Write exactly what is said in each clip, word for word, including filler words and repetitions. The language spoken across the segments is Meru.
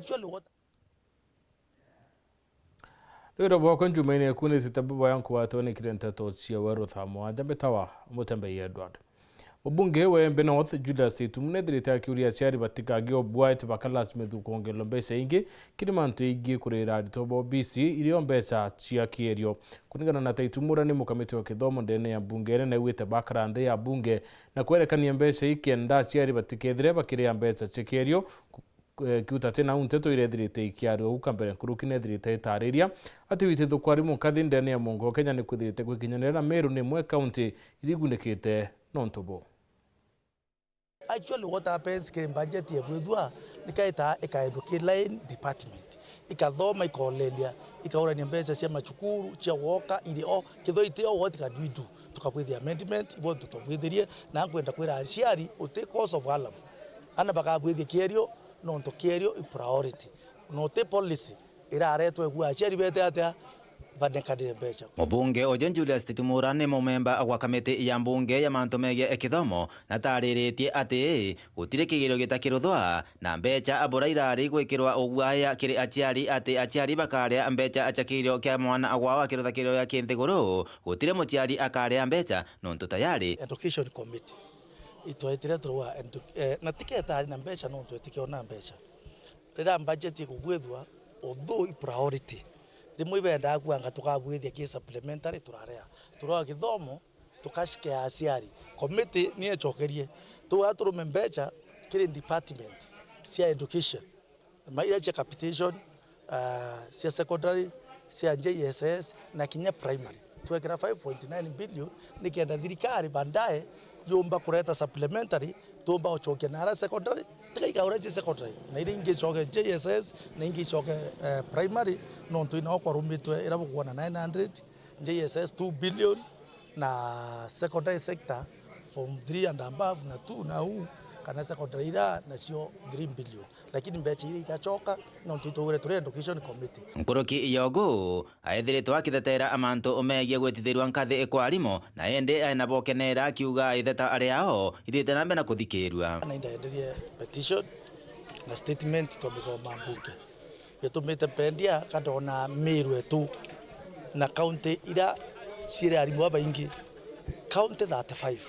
Actually, what Rwiro bwakwa njumaine eku ni sitabu baya nkwatwe ni kire nteto cia weru thaa mwanja mbitawa Mutembei Edward. Mubunge wa Embu North, Julius Itumu, nethirite akiuria aciari batikage obua ati bakalasimithwe kwongererwa mbeca ingi kiri mantu ingi kurira aritwa ba obisi irio mbeca cia kierio. Kuringana na ta Itumu, uria ni mukamiti wa kithomo ndene ya bunge ene, naigwite bakara nthi ya bunge na kwerekania mbeca ii kenda aciari batikethire bakiria mbeca cia kierio, ku-, eh, kiuta ati nau nteto irethirite ikiaria uka mbere nkuruki nethirite itariria ati witithukwa ari mukathi ndene ya mungo Kenya ni kwithirite gwikinyanira na Meru ni imwe kaunti irigunikite nontu bu. Actually, what happens kiri budget ya bwithwa, nikaita ikaendwa ki line department, ikathoma, ikoleria, ikaurania mbeca cia macukuru, cia woka, iri o, kithwa iti o, what can we do? Tukabwithia amendment, ibo ntu twabwithirie, na nkwenda kwira aciari, uti cause of alarm. Ana bakabwithia kierio, nontu kierio i priority. Na uti policy iraretwe igua aciari bete atia banekanire mbeca. Mubunge uju Julius Titumura ni mumemba gwa kamiti ya mbunge ya mantu megie kithomo, na tariritie ati gutiri kigerio gitakiruthwa, na mbeca abura irari gwikirwa uguaya kiri aciari, ati aciari bakaria mbeca cia kigerio kia mwana gwao akirutha kigerio gia kinthiguru, gutiri muciari akaria mbeca nontu tayari. Education Committee itwetire turua edu-, eh, na tiketari na mbeca nontu itikiona mbeca. Riria budget ikugwithua, although i priority, rimwe ibendaa kuanga tukabwithia ki supplementary turarea. Turao githomo, tukashikea aciari. Committee ni ecokerie. Tuga turume mbeca kiri departments cia education. Ma iria cia capitation, ah, cia secondary, cia J S S, na kinya primary. Twekira five point nine billion, nikenda thirikari baadaye yumba kureta supplementary, tumba gucokia nara secondary, tiga ikaura cia secondary, na iria ingi icoke J S S, na ingi icoke, eh, primary, nontu inao kwarumitwe ira bukwona nine hundred, J S S two billion, na secondary sector, form three and above na two na u, kana secondary ira nacio three billion. Lakini mbeca iria igacoka, nontu itwire turi education committee. Nkuruki ya ugu, aethiritwe akithetera amantu megie gwitithirua nkathi kwa arimu, na indi aina bokenera akiuga itheta riao ithiite na mbere na kuthikirua. Na indaenderie petition na statement twamithoma mbunge. Gitumite mpendia ka ndona Meru etu na kaunti ira ciiri arimu babaingi, kaunti thirty-five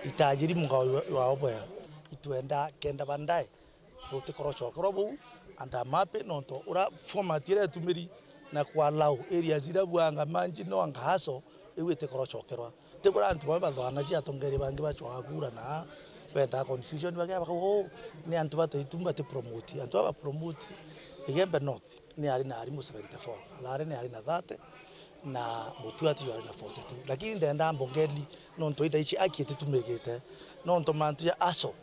itajiri mugao wao bwega. Itwenda kenda bandae rutikoro cokerwa buu, and I'm happy nontu ura format iria etumiri na ku allow areas iria buanga manji no anga haso iu itikoro cokerwa. Ti bura antu bamwe bathwanagia atongeria bangi bacwaga kura na bendaa confusion bagia bakauga, "Oh, ni antu bataitu bati promote." Antu aba promote, Igembe North ni ari na arimu seventy-four, Lare ni ari na thirty, na Mutuati ari na forty-two. Lakini ndenda mbongeli nontu inda ici aki ititumikite, nontu mantu ya aso,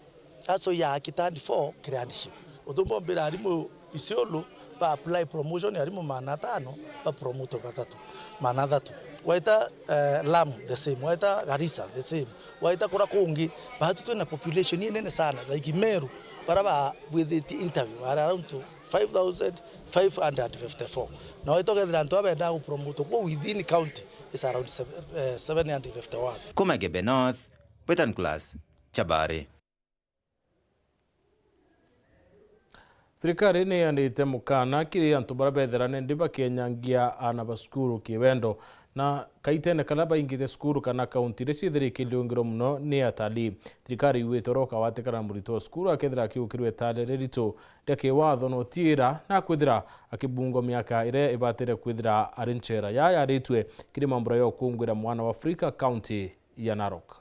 aso ya aki turned four kiri handship. Utumba umbira arimu Isiolo ba apply promotion ya arimu maana atano, ba promote bathatu, maana athatu. Waita, eh, Lamu the same, waita Garissa the same, waita kura kungi, batu twina population inene sana, like Meru, bara ba bwithitie interview, bara around to five thousand five hundred fifty-four. Na waita ukethira antu aba bendaa gupromotwa kuu within county is around seven, eh, seven hundred fifty-one. Kuma Igembe North, Western Class, Chabari. Thirikari ni iandite mukana kiri antu baria bethira nindi bakienyangia aana ba cukuru kiwendo, na kaitene karia baingite cukuru kana kaunti iria ciithirikirwe ungiro muno ni atalii. Thirikari iugite uria ukawatikana muritwa wa cukuru akethira akiukirwe itale riritu ria kiwatho na utiira na kwithira akibungwa miaka iria ibatire kwithira ari nchera. Yaya yaritwe kiri mambura ya ukungwira mwana wa Afrika, kaunti ya Narok.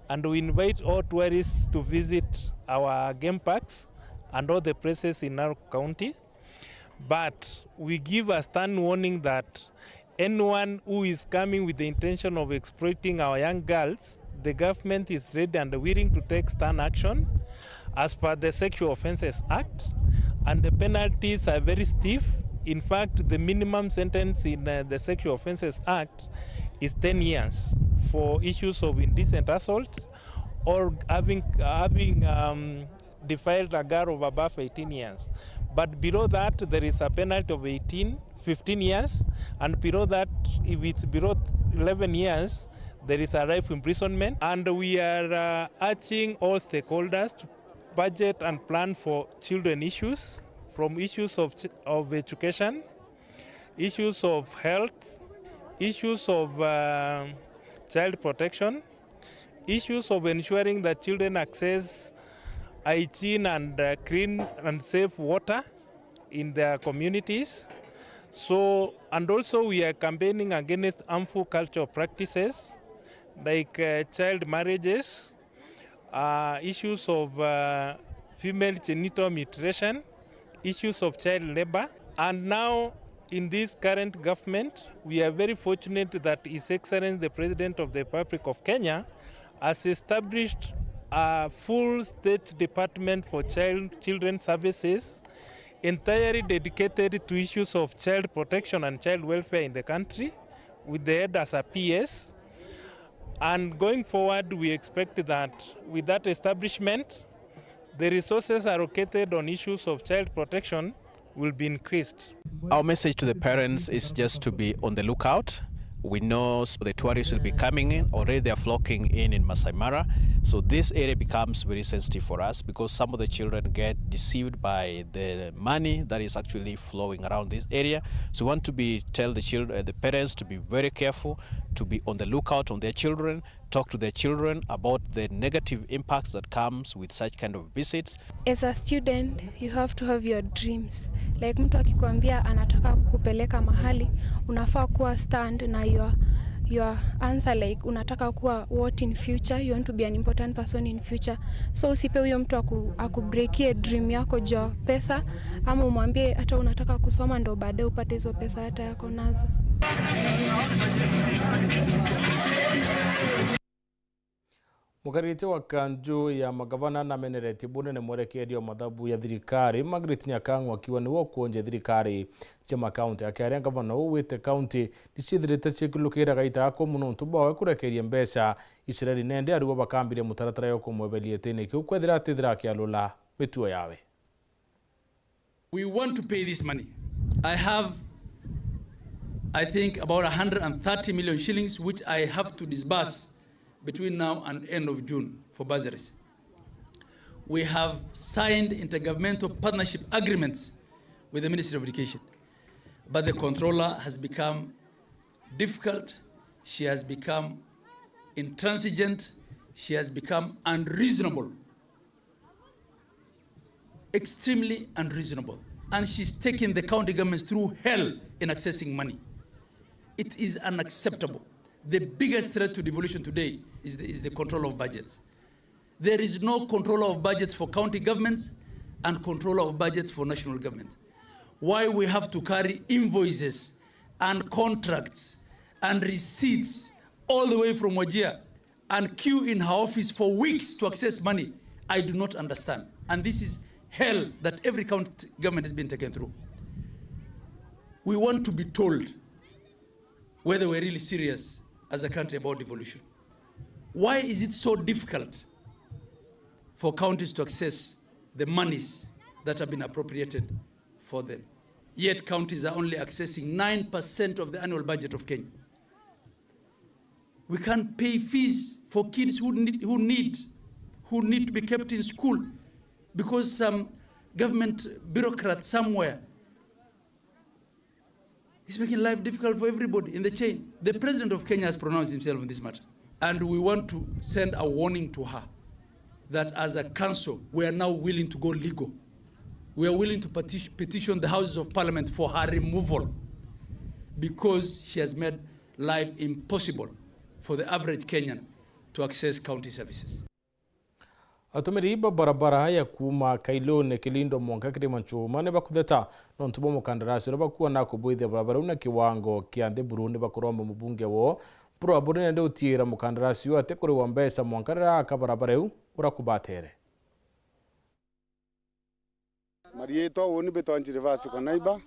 And we invite all tourists to visit our game parks and all the places in Narok County. But we give a stern warning that anyone who is coming with the intention of exploiting our young girls, the government is ready and willing to take stern action as per the Sexual Offences Act, and the penalties are very stiff. In fact, the minimum sentence in, uh, the Sexual Offences Act is ten years for issues of indecent assault or having, having, um, defiled a girl of above eighteen years. But below that, there is a penalty of eighteen, fifteen years, and below that, if it's below eleven years, There is a life imprisonment, and we are, uh, urging all stakeholders to budget and plan for children issues, from issues of ch-, of education, issues of health, issues of, uh, child protection, issues of ensuring that children access hygiene and, uh, clean and safe water in their communities. So, and also we are campaigning against harmful cultural practices like, uh, child marriages, uh, issues of, uh, female genital mutilation, issues of child labor. And now, in this current government, we are very fortunate that His Excellency the President of the Republic of Kenya has established a full state department for child, children services, entirely dedicated to issues of child protection and child welfare in the country, with the head as a P S. And going forward, we expect that with that establishment, the resources allocated on issues of child protection will be increased. Our message to the parents is just to be on the lookout. We know s-, the tourists will be coming in. Already they are flocking in in Masai Mara. So this area becomes very sensitive for us because some of the children get deceived by the money that is actually flowing around this area. So we want to be, tell the children, the parents to be very careful, to be on the lookout on their children, talk to their children about the negative impacts that comes with such kind of visits. As a student, you have to have your dreams. Like, mtu akikwambia anataka kukupeleka mahali, unafaa kuwa stand na your, your answer, like, unataka kuwa what in future, you want to be an important person in future. So usipe huyo mtu aku-, akubreakie dream yako juu ya pesa, ama umwambie hata unataka kusoma ndo baadaye upate hizo pesa hata yako nazo. Mukariritie wa kanju ya magavana nameneretie bunene mwerekeeria wa mathabu ya thirikari, Margaret Nyakang'u, akiuga niwe ukuonje thirikari cia makaunti, akiaria ngavana uu wite kaunti nicithirite ciikilukira gaita gakuu mono untu bwawe kurekeeria mbeca icireri, nende ariuga bakambiria mutaratara yo kumweberia itine kiu kwethira atithira akialula mituo yawe. We want to pay this money. I have, I think, about a hundred and thirty million shillings which I have to disburse between now and end of June for bursaries. We have signed intergovernmental partnership agreements with the Ministry of Education, but the controller has become difficult. She has become intransigent. She has become unreasonable. Extremely unreasonable. And she's taking the county governments through hell in accessing money. It is unacceptable. The biggest threat to devolution today is the, is the control of budgets. There is no controller of budgets for county governments and controller of budgets for national government. Why we have to carry invoices and contracts and receipts all the way from Wajir and queue in her office for weeks to access money, I do not understand. And this is hell that every county government has been taken through. We want to be told whether we're really serious as a country about devolution. Why is it so difficult for counties to access the monies that have been appropriated for them? Yet counties are only accessing nine percent of the annual budget of Kenya. We can't pay fees for kids who need, who need, who need to be kept in school because some government bureaucrat somewhere is making life difficult for everybody in the chain. The president of Kenya has pronounced himself on this matter. And we want to send a warning to her that as a council, we are now willing to go legal. We are willing to petition, petition the Houses of Parliament for her removal because she has made life impossible for the average Kenyan to access county services. Atumiri ba barabara ya kuuma Kailune Kilindo mwanka Kirimanchuma ni bakutheta nontu bwa mukandarasi uria bakuona kubwithia barabara iu na kiwango kia nthi buru. Ni bakuromba mubunge woo Mpuru Aburi nende utiira mukandarasi uu ati kuriwa mbeca mwanka riria aka barabara iu uria kubatere. Mariitwa uuni mbitwa Njirivasi Kanaiba,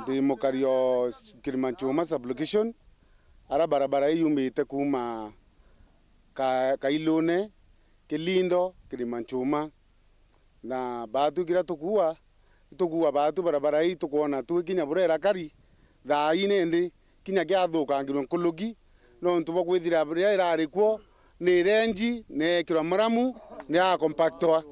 ndi mukari o Kirimanchuma sub-location, aria barabara ii yumite kuuma Ka-, Kailune, Kilindo, Kirimanchuma. Na baatu kiria tukuua, itukuua baatu barabara ii tukwona tu kinya buria irakari, thaa ii nindi kinya kiathukangirwe nkuruki, Nontu bwa kwithira riria irari kuo ni irenji, ni ekirwa maramu, ni akompaktwa.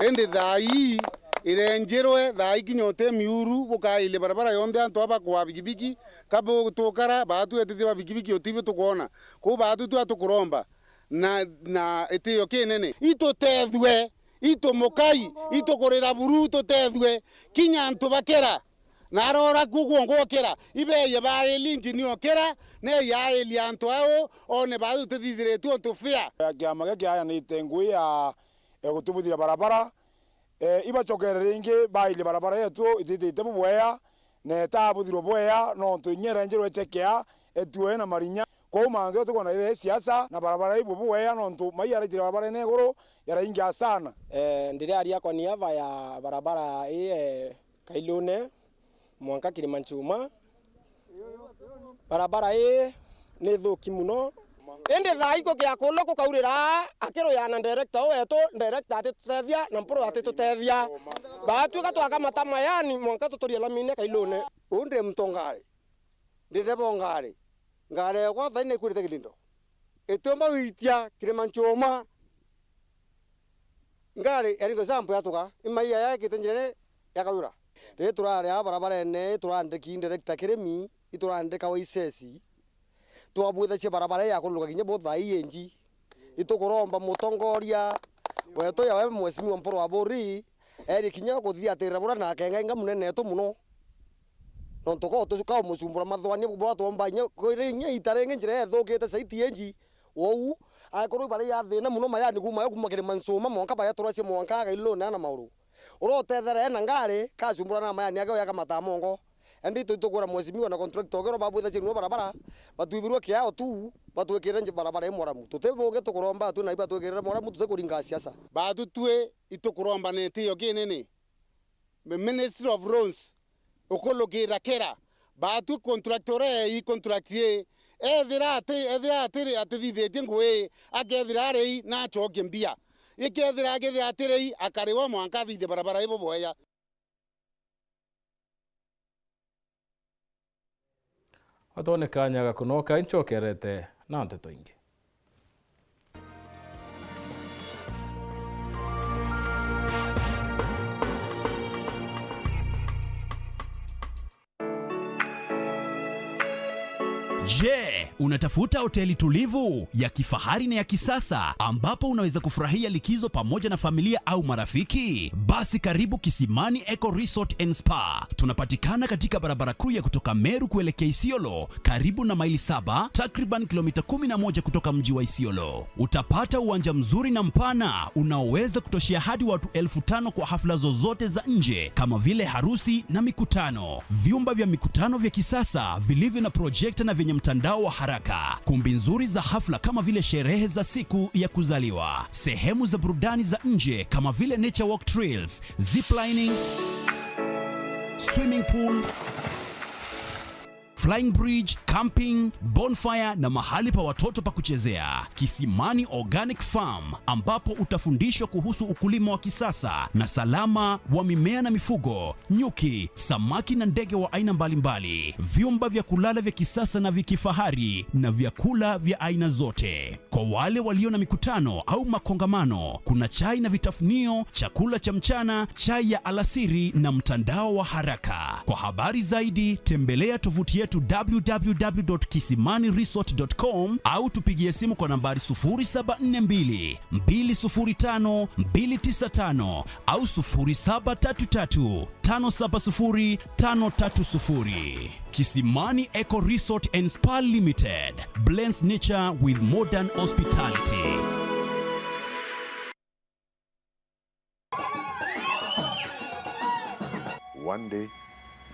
Indi thaa ii irenjirwe, thaa ii kinya uti miuru, bukailia barabara yonthe antu aba kwa bikibiki, ka butukara, baatu etitie ba bikibiki utibi tukwona. Kwou baatu twa tukuromba na, na itio kinene. Itutethue, itumukai, itukurira buru, tutethue. Kinya antu bakera, na arora kuo gwongo okera, ibeeye baili injini okera, ne yaili antu ao, one baatu tutithiritie untu fair. Kiama giki kiayanite ngui ya, ya gutubuthira barabara, Eh, ibacokere ringi bairie barabara yetu ititite bubwea, na itabuthirwe bwea, nontu inya irenjirwe echekea, etuwe na marinya. Kwou mantu tukwona ithee siasa, na barabara ibwe bubwea, nontu mai araitire barabara ine iguru, yaraingia sana. Eh, ndiriaria kwa niaba ya barabara ii, eh, Kailune, mwanka Kirimanchuma. Barabara ii ni thuki muno. Indi thaa ii kugia kulo kukaurira, akiruyana na director wetu, director atitutethia na Mpuru atitutethia. Batwika twakamata mayani mwanka tuturie lamine Kailune. Uu ndi muntu ngari, ndi ndebo ngari. Ngari yakwa thaa ii nikwirite Kilindo. Itiumba witia Kirimanchuma. Ngari ya Ritho Champ yatuka, imai yaya ikite njirene yakaura. Riri turari aa barabarene, iturandiki director Kirimi, iturandika wa isesi. Twabwithacia barabara ii yakururuka kinya bo thaa ii inji. Itukuromba mutongoria wetu yawe Mheshimiwa Mpuru wa Buri, eri kinya kuthiatirira bura na akenga inga munene etu muno. Nontu ko tu-, ka umucumbura mathwani bwa twomba inya, kwiri inya ita ringi njira ithukite saiti inji. Wou, akorwo ibara ya thina muno mayani kuma yo kuma Kirimanchuma mwanka baya turacia mwanka Kailune na mauru. Uria utethera ena ngari, kacumbura na mayani ake uyakamata mongo. Indi itu itukwira mheshimiwa na contractor ugiro babwithacia nio barabara, batwibirwe kiao tu, batwikire nji barabara i mwaramu. Tuti bungi tukuromba tu na ibatwikirire mwaramu, tutikuringa siasa. Batu twi itukuromba na itio kinene. Ministry of Roads, ukulukira kira, batu contract uria i contract i, ethira ati, ethira atiri, atithithitie ngui, akethira ari i, na acokie mbia. Ikethira akethira atiri i, akariwa mwanka athithie barabara ibo bwega. Atwone kanya ga kunoka, incokerete na nteto ingi. Je, unatafuta hoteli tulivu, ya kifahari na ya kisasa ambapo unaweza kufurahia likizo pamoja na familia au marafiki? Basi karibu Kisimani Eco Resort and Spa. Tunapatikana katika barabara kuu ya kutoka Meru kuelekea Isiolo, karibu na Maili Saba, takriban kilomita kumi na moja kutoka mji wa Isiolo. Utapata uwanja mzuri na mpana unaoweza kutoshea hadi watu elfu tano kwa hafla zozote za nje kama vile harusi na mikutano. Vyumba vya mikutano vya kisasa vilivyo na projekta na vyenye mtandao wa haraka. Kumbi nzuri za hafla kama vile sherehe za siku ya kuzaliwa. Sehemu za burudani za nje kama vile nature walk trails, ziplining, swimming pool, flying bridge, camping, bonfire na mahali pa watoto pa kuchezea. Kisimani Organic Farm, ambapo utafundishwa kuhusu ukulima wa kisasa na salama wa mimea na mifugo, nyuki, samaki na ndege wa aina mbalimbali, vyumba vya kulala vya kisasa na vya kifahari na vyakula vya aina zote. Kwa wale walio na mikutano au makongamano, kuna chai na vitafunio, chakula cha mchana, chai ya alasiri na mtandao wa haraka. Kwa habari zaidi, tembelea tovuti yetu w w w dot kisimani resort dot com au tupigie simu kwa nambari sufuri saba nne mbili, mbili sufuri tano, mbili tisa tano au sufuri saba tatu tatu, tano saba sufuri, tano tatu sufuri. Kisimani Eco Resort and Spa Limited blends nature with modern hospitality. One day,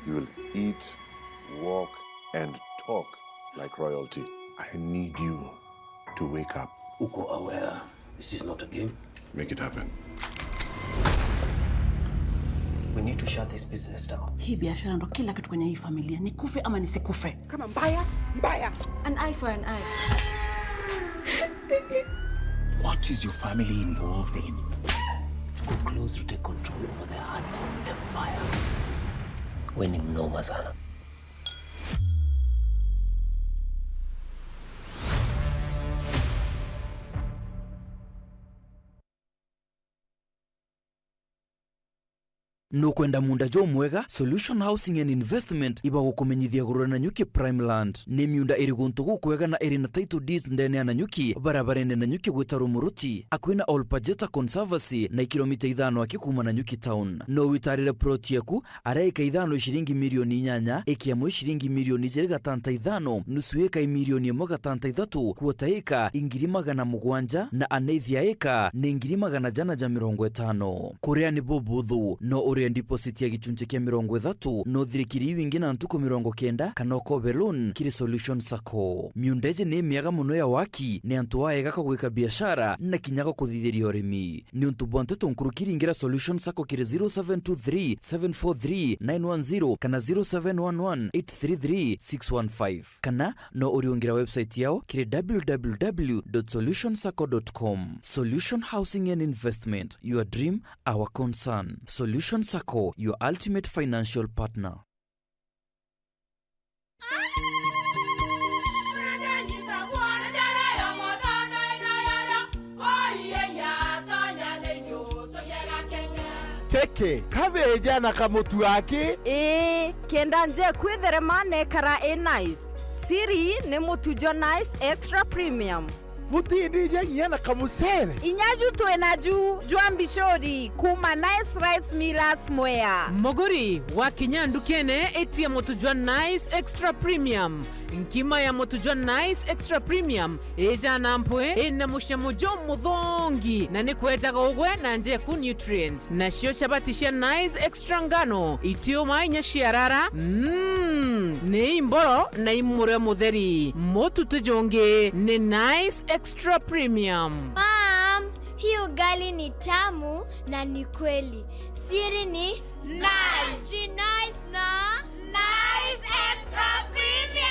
you will eat, walk, and talk like royalty. I need you to wake up. Uko aware this is not a game? Make it happen. We need to shut this business down. Hii biashara ndo kila kitu kwenye hii familia. Nikufe ama nisikufe. Kama mbaya, mbaya. An eye for an eye. What is your family involved in? Tuko close to take control over the Hudson Empire. We ni mnoma sana. Nukwenda muunda jumwega? Solution Housing and Investment ibagukumenyithia gurura Nanyuki Prime Land. Ni miunda iri guntu gukwega na iri na title deeds ndene ya Nanyuki, barabarene Nanyuki gwita Rumuruti, akui na Olpajeta Conservancy, na ikilomita ithano aki kuuma Nanyuki town. No witarire plot yaku, ara eka ithano ciringi milioni inyanya, eki amwe ciringi milioni ijiri gatanta ithano, nusu eka i milioni imwe gatanta ithatu, quarter eka i ngiri magana mugwanja, na aneithi ya eka ni ngiri magana jana ja mirongo itano. Kuria ni bubuthu, no urie deposit ya gichunchi kia mirongo ithatu, no uthirikiri iu ingi na ntuku mirongo kenda, kana ukobe loan kiri Solution Sacco. Miunda iji ni miega mono ya waki, ni antu aega ka gwika biashara, na kinya ga kuthithiria urimi. Niuntu bwa nteto nkuruki, ringira Solution Sacco kiri zero seven two three, seven four three, nine one zero kana zero seven one one, eight three three, six one five. Kana no uriungira website yao kiri w w w dot solution sacco dot com. Solution Housing and Investment, your dream, our concern. Solution Sacco, your ultimate financial partner. Keke, kabeja na kamutu aki? Ii, kenda nje kwitherema nekara i nice. Siri ni mutu jwa Nice Extra Premium. Butindija nginya na kamucere. Inya ju twina ju jwa mbicuri kuuma Nice Rice Millers Mwea. Muguri, wakinya ndukene, itia mutu jwa Nice Extra Premium. Nkima ya mutu jwa Nice Extra Premium ijana mpwi, ina mucamo jumuthongi, na ni kwejaga ugwe na njeku nutrients. Nacio chabati cia Nice Extra ngano, itiuma inya ciarara, mm, ni imboro na i murio mutheri. Mutu ti jungi, ni Nice Extra Premium. Mom, hii ugali ni tamu na ni kweli. Siri ni Nice. Ji Nice na Nice Extra Premium.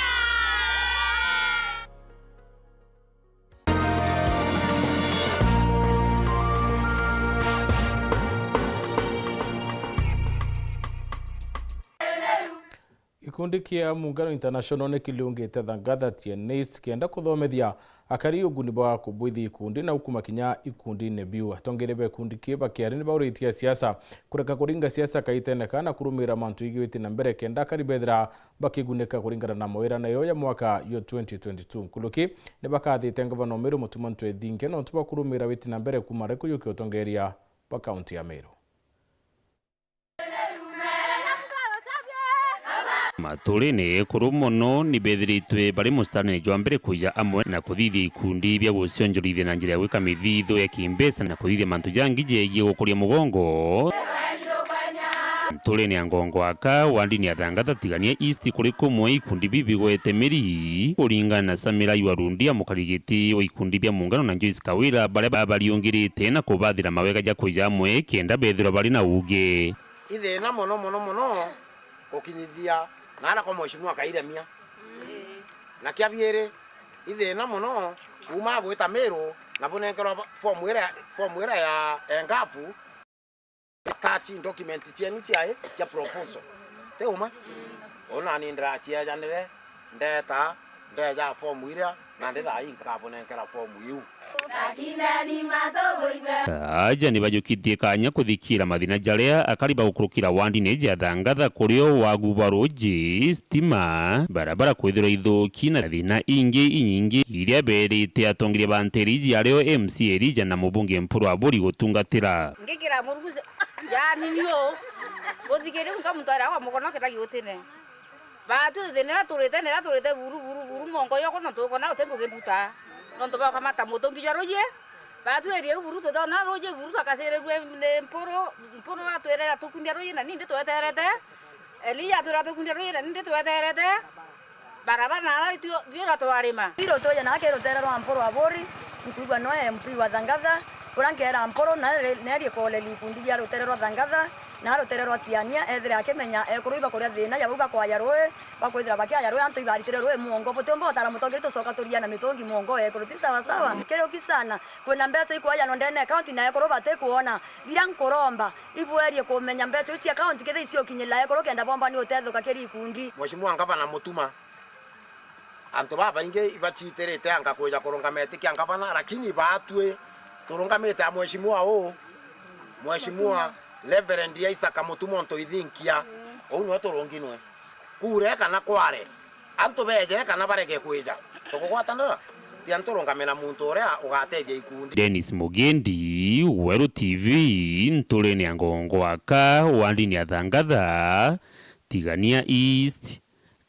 Gikundi kia Muungano International ni kiliungite Thangatha T N East kenda kuthomethia akari uguni bwa kubwithia ikundi na gukuma kinya ikundine biu. Atongeria ba gikundi kii ba kiari ni bauritie asiasa kureka kuringa siasa kaitene kaa na kurumira mantu igwiti na mbere kenda akari bethira bakigunika kuringana na mawirane yo ya mwaka yo twenty twenty-two. Nkuruki ni bakathite ngavana Meru Mutuma Ntwethinge nontu bwa kurumira witi na mbere kuuma ari kuyukia utongeria bwa kaunti ya Meru. Maturine ekuru mono ni bethiritwe bari mustarine jwa mbere kwija amwe na kuthithia ikundi bia gucionjorithia na njira ya gwika mithitho ya kimbeca na kuthithia mantu jangi jegie gukuria mugongo. Nturene ya Ngongo aka, wandini ya Thangatha Tigania East, kuri kumwe ikundi biu bigwete miri, kuringana na Samira Yuarundi, mukarigiti wa ikundi bia Muungano, na Joyce Kawira, baria babariungirite na kubathira mawega ja kwija amwe kenda bethirwa bari na uuge. Ithina mono mono mono gukinyithia naara kwa Mheshimiwa Kairemia. Na kia biiri, ithina mono kuuma gwita Miru na bunenkerwa form iria, form iria ya engafu. Attach document cienu ciae cia proposal. Ti uma? Uu nani ndiraciejanire, ndeta, ndeja fomu iria, na ndi thaa ii nkabunenkera fomu iu. Aja ni bajukitie kanya kuthikira mathina jaria akari ba gukurukira wandine ja Thangatha, kurio wagu bwa ruji, stima, barabara kwithirwa ithuki na thina ingi inyingi iria berite atongeria ba nteri iji ario M C A Elijah na mubunge Mpuru Aburi gutungatira. Ngikira Murungu se-, yani ni uu. Uthikiri nkamutwara kwa mukono kenda giutine. Baatwi thina iria turite, niria turite buru, buru, buru, mongo yoko nontu ukona uti ngugi nduta. Nontu baukamata mutungi jwa ruji, baatwirie buru, tuthona ruji buru, twakacirirue ni Mpuru, Mpuru atwirira tukundia ruji, na nindi tweterete. Elija atwira tukundia ruji, na nindi tweterete. Barabara nara itio, itio na twarima. Iro tuje na kiri rutere rwa Mpuru Aburi, nkwigua noe M P wa Thangatha, uria nkeera Mpuru, na ri-, nerie kuoreria ikundi bia rutere rwa Thangatha, na rutere rwa Tiania, ethire akimenya ekuru ibakuria thina ya bau bakwaya rui, bakwithira bakiaya rui, antu ibaritire rui muongo. Butiumba utara mutongeria tucoka turia na mitungi muongo ekuru, ti sawa sawa? Kiriuki sana, kwina mbeca ikwayanwa ndene ya county na ekuru batikuona. Biria nkuromba, ibwerie kumenya mbeca iu cia county kethira iciokinyirira ekuru kenda bomba ni utethuka kiri ikundi. Mheshimiwa Ngavana Mutuma, antu babaingi ibacitirite anga kwija kurungama iti kia ngavana, lakini baatwi turungamite a mheshimiwa uu, Mheshimiwa Reverend Isaac Mutumo Ntoithinkia, uu niwe turunginwe. Kuure kana kware, antu beje kana barege kwija, tukugwatanira. Tia nturungame na muntu uria ugatethia ikundi. Dennis Mugendi, Weru T V, nturene ya Ngongwaka, wandini ya Thangatha, Tigania East,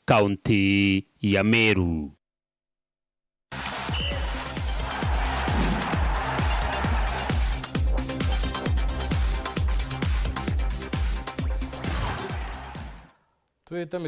kaunti ya Meru. Twite